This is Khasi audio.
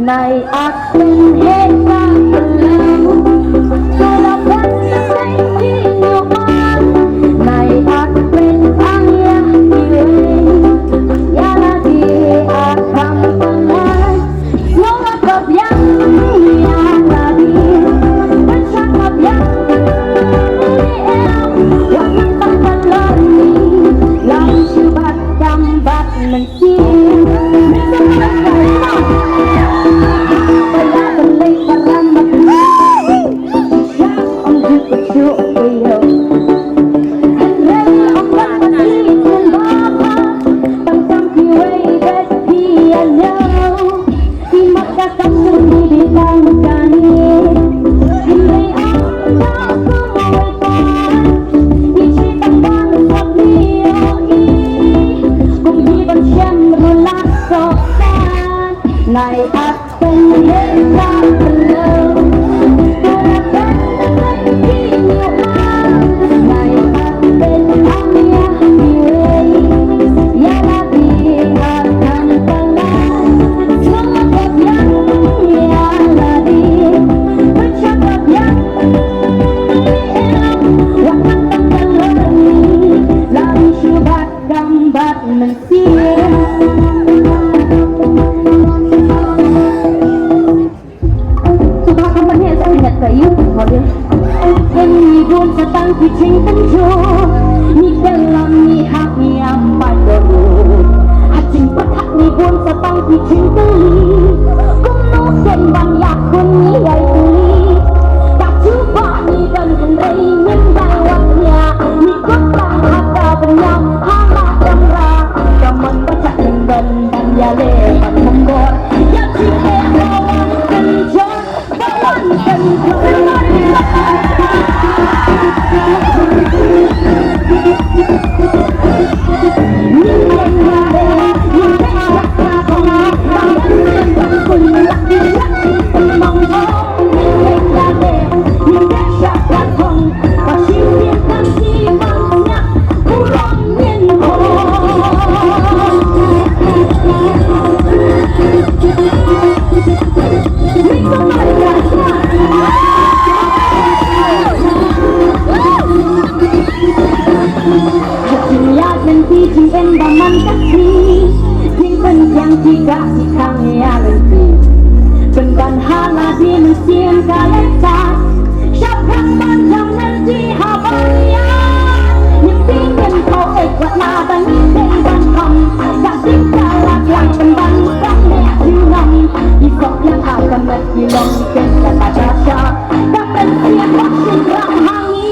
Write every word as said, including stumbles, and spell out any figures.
Nai ak pen heh ka pynlong, to la ban na kai ki nyo an. Nai ak pen ang ya ki wei, ya la di ak ham pangai. Nyo wa ka biang ya la di, ban chak ma biang ni em, wa nang tang ka lor ni, lam shu bat kam bat men. Nai at pen heh ka pynlong, to la ban na kai ki nyo an. Nai at pen ang ya ki wei, ya la di at kan pala. Sngewbha biang ya la di, pynshai biang em, wat nang tang ka lor ni, la ri shu bat kam bat mynsiem. Sngewbha kumne sa pynïaid ka ïing, hodi. Ken ngi bun sa tang ki jingpynjur, ngi kylla ngi hap ngi am pat doh. Ha jingpyrkhat ngi bun sa tang ki jingkylli, kumno ken ban ïakhun ngi ïai kylli. Ka jubab ngi don hynrei ngim dang wad nia, ngi kut tang ha ka bynñiaw ha la kamra. Ka mon ba chak ngi don ban ïaleh ban mongkor. Pynban ha la di mynsiem ka leit sa, shaphrang ban jam lynti ha ban ïa. Ngi tieng kan khaw ek wat la ban ngi tieng ban kham, ka tieng ka la klang pynban ban leh junom. Ki sok ïa ka ka met ki long ken ka ta ta sha, ka mynsiem ba shu rang ha ngi.